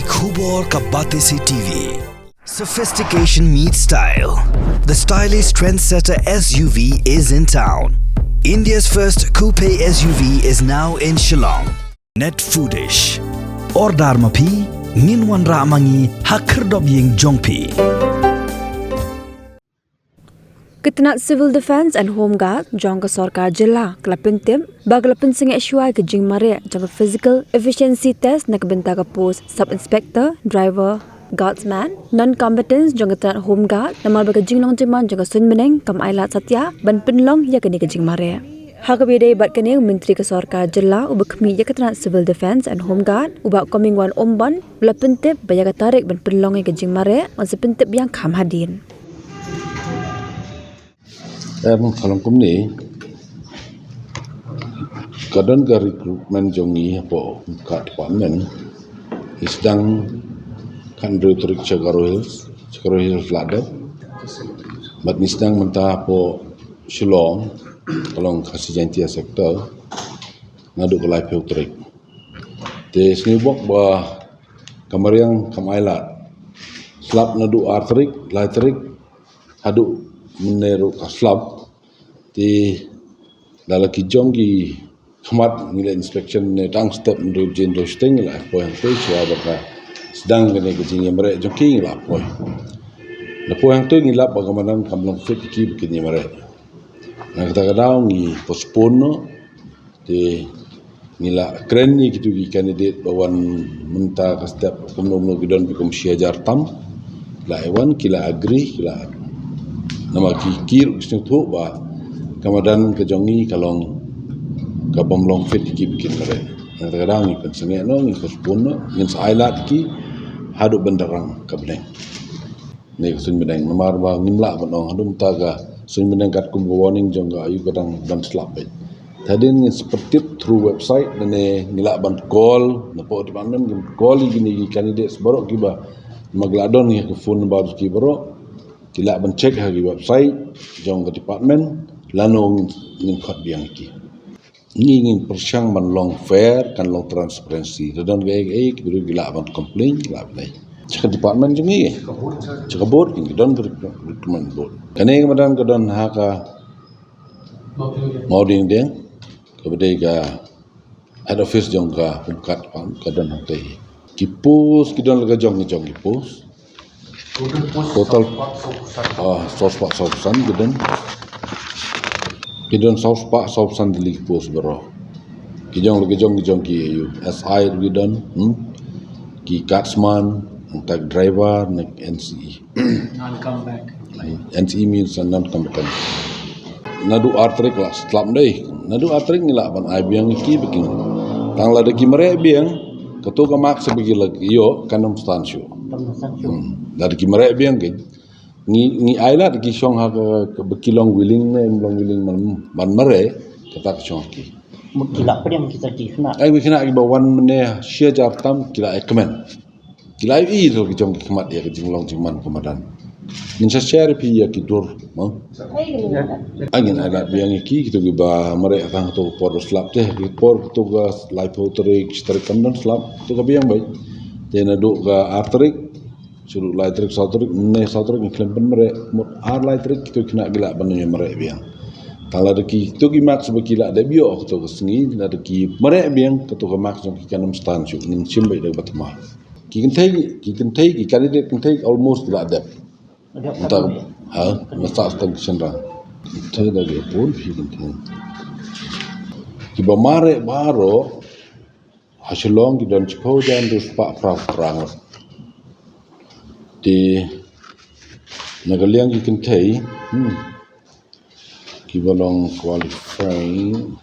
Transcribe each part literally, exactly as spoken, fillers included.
Khubor ka Batesi T V. Sophistication meets style. The stylish trendsetter S U V is in town. India's first coupe S U V is now in Shillong. Net Foodish. Order ma phi, ngin wanrah ma ngi ha khyrdop ïing jong phi. Ka tnat Civil Defence and Home Guard jong ka sorkar jylla ka la pyntip ba ka la pynsangeh shuwa ïa ka jingmareh jong ka physical efficiency test na ka bynta ka post Sub Inspector, Driver, Guardsman, non-combatants jong ka tnat Home Guard, namar ba ka jinglong jingman jong ka suiñ bneng kam ailad satia ban pynlong ïa kane ka jingmareh. Ha kaba ïadei bad kane, u Myntri ka sorkar jylla uba khmih ïa ka tnat Civil Defence and Home Guard, u Bah Comingone Ymbon, u la pyntip ba ïa ka tarik ban pynlong ïa ka jingmareh yn sa pyntip biang kham hadien. Em, ka long kumne, ka don ka recruitment jong ngi hapoh ka department. Ngi sdang khathynriew tarik sha Garo Hills, sha Garo Hills la dep. Bad ngi sdang mynta hapoh Shillong, ka long Khasi Jaintia sector, naduh ka laiphew tarik. Te sngewbok ba ka mariang kam ailad. Slap naduh ar tarik, lai tarik, haduh mynne ruh ka slap. Te da la ki jong ki khmat ngi la inspection ne tang step hynriew baje hynriew shiteng ngi la poi hangtei shuwa ba ka sdang kane ka jingïamareh jong ki ngi la poi. La poi hangtei ngi lap ba ka madan kam long fit ïa ki ba kin ïamareh. Na kata ka daw ngi postpone noh. Te ngi la kren ïa kito ki candidate ba wan mynta ka step kumno kumno ki don, ki kum shi hajar tam. La ïa wan ki la agree, ki la, namar ki, ki ruh ki sngewthuh ba ka madan ka jong ngi ka long, ka bym long fit ïa ki ba kin mareh. Na kata ka daw ngi pynsangeh noh, ngi postpone noh, ngin sa ailad ïa ki haduh ban da rang ka bneng. Ne ka suiñ bneng, namar ba ngim lah ban ong haduh mynta ka suiñ bneng katkum ka warning jong ka ayu ka dang ban slap beit. Hadien ngin sa pyntip through website, ne ngi lah ban call, napoh department ngin call ïa kine ki candidates baroh kiba, ma ki lah don ïa ka phone number ki baroh, ki lah ban check ha ki website jong ka department, lano ngin, ngin khot biang ïa ki. Ngi ngin pyrshang ban long fair, kan long transparency. Lada don kaei kaei, ki briew ki lah ban complain, ki lah ban leit sha ka department jong ngi. Sha ka board, ki don ka recruitment board. Kane ka madan ka don ha ka Mawdiangdieng, kaba dei ka head office jong ka Home Guard, ka don hangtei. Ki post ki don la ka jong ka jong ki post. Total, ah, saw spah saw phew san ki don. Ki don saw spah saw phew san tylli ki post baroh. Ki jong la ki jong ki jong ki ayu S I ruh ki don, hmm? Ki guardsman, nangta driver, ne N C E. Non-combatant. N C E means a non-combatant. Naduh ar tarik la slap dei. Naduh ar tarik ngi lah ban ai biang ïa ki ba kin. Tang lada ki mareh biang, kato ka marks ba ki la ïoh kan ym stan shuh. Kan ym stan shuh. Hmm. Lada ki mareh biang ki. Ngi, ngi ailad ki shong ha ka, ka ba ki long willing ne ym long willing ban, ban mareh, kata ka shong ki. Mut ki lah pdiang kita ki khynnah. Ai, ki khynnah kiba wan mynne shi hajar tam ki la ai kmen. Ki la ïohi ruh ki jong ki khmat ïa ka jinglong jingman ka madan. Ngin sa share ïa phi ïa ki dur, mo? Ai ngin ailad biang ïa ki, kito kiba mareh tang kato ka por ba slap te, ki por kato ka laiphew tarik, shi tarik kan don slap, kato ka biang beit. Te naduh ka ar tarik, shu ruh lai tarik, saw tarik, mynne saw tarik ngin khlem pynmareh, mut ar lai tarik kito ki khynnah ki lah ban ïa mareh biang. Tang lada ki, kito ki marks ba ki lah dep ïoh kato ka sngi, lada ki mareh biang, kato ka marks jong ki kan ym stan shuh, ngin shim beit da kaba thymmai. Ki kynthei, ki kynthei, ki candidate kynthei almost ki la dep. Mynta, ha, mynta sa tang ki shynrang. Kynthei da ki bun, ki kynthei. Kiba mareh baroh, ha Shillong ki don shiphew hajar hynriew spah phra phew phra ngut. Te, na ka liang ki kynthei, hmm. Kiba long qualifying.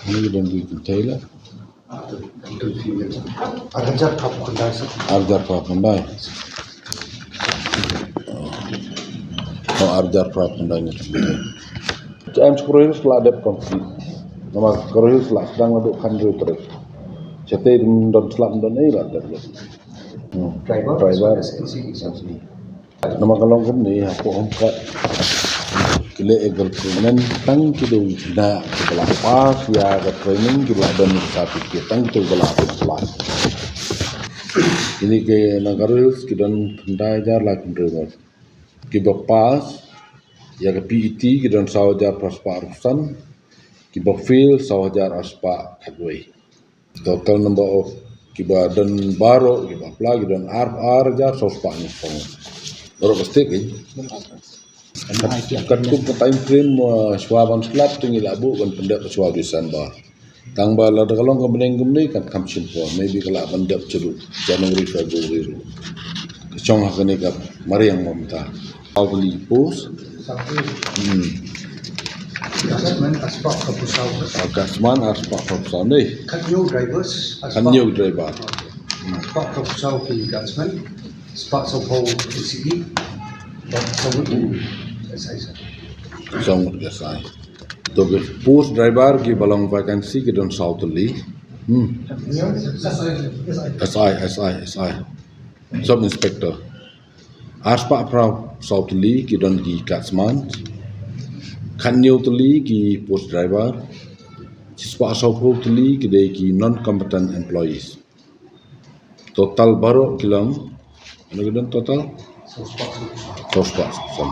Kane ki don ki kynthei la. Ar hajar phra phew khyndai. Ar hajar phra phew khyndai. Oh, ar hajar phra phew khyndai ne kynthei. Te em shu Garo Hills la dep complete. Namar Garo Hills la sdang naduh khathynriew tarik. Shatei don slap don ei la dep. Hmm. Driver, driver. N C E. Namar ka long kumne, hapoh Home Guard. Ki leh ïa ka recruitment tang kito kine kiba la pass ïa ka training, kiba la don certificate, tang kito kiba la apply. Kine ki Naga Rifles ki don khyndai hajar lai phew hynriew ngut. Kiba pass ïa ka P E T ki don saw hajar phra spah arphew san, kiba fail saw hajar ar spah khatwei. Total number of kiba don baroh kiba apply ki don ar, ar hajar saw spah hynñiew spah. Baroh ka state ki. Katkum ka time frame, uh, shuwa ban slap te ngi la buh ban pyndep shuwa December. Tang ba lada ka long ka bneng kumne kan kham shim por, maybe ka lah ban dep shaduh January, February ruh. Ka shong ha kane ka mariang mynta. Saw tylli post. Hmm. Guardsman ar spah phraphew saw. Ah, guardsman ar spah phraphew saw ne. Khathynñiew drivers. Khathynñiew driver. Ar spah phraphew saw ki guardsman. Spah sawphew S I, bad saw ngut S I. Saw ngut S I. To ki post driver kiba long vacancy ki don saw tylli. Hmm. S I, S I, S I. Sub inspector. Ar spah phra saw tylli ki don ki guardsman. Khathynñiew tylli ki post driver. Shi spah sawphew tylli ki dei ki non combatant employees. Total baroh ki long, ano ki don total? Saw spah san.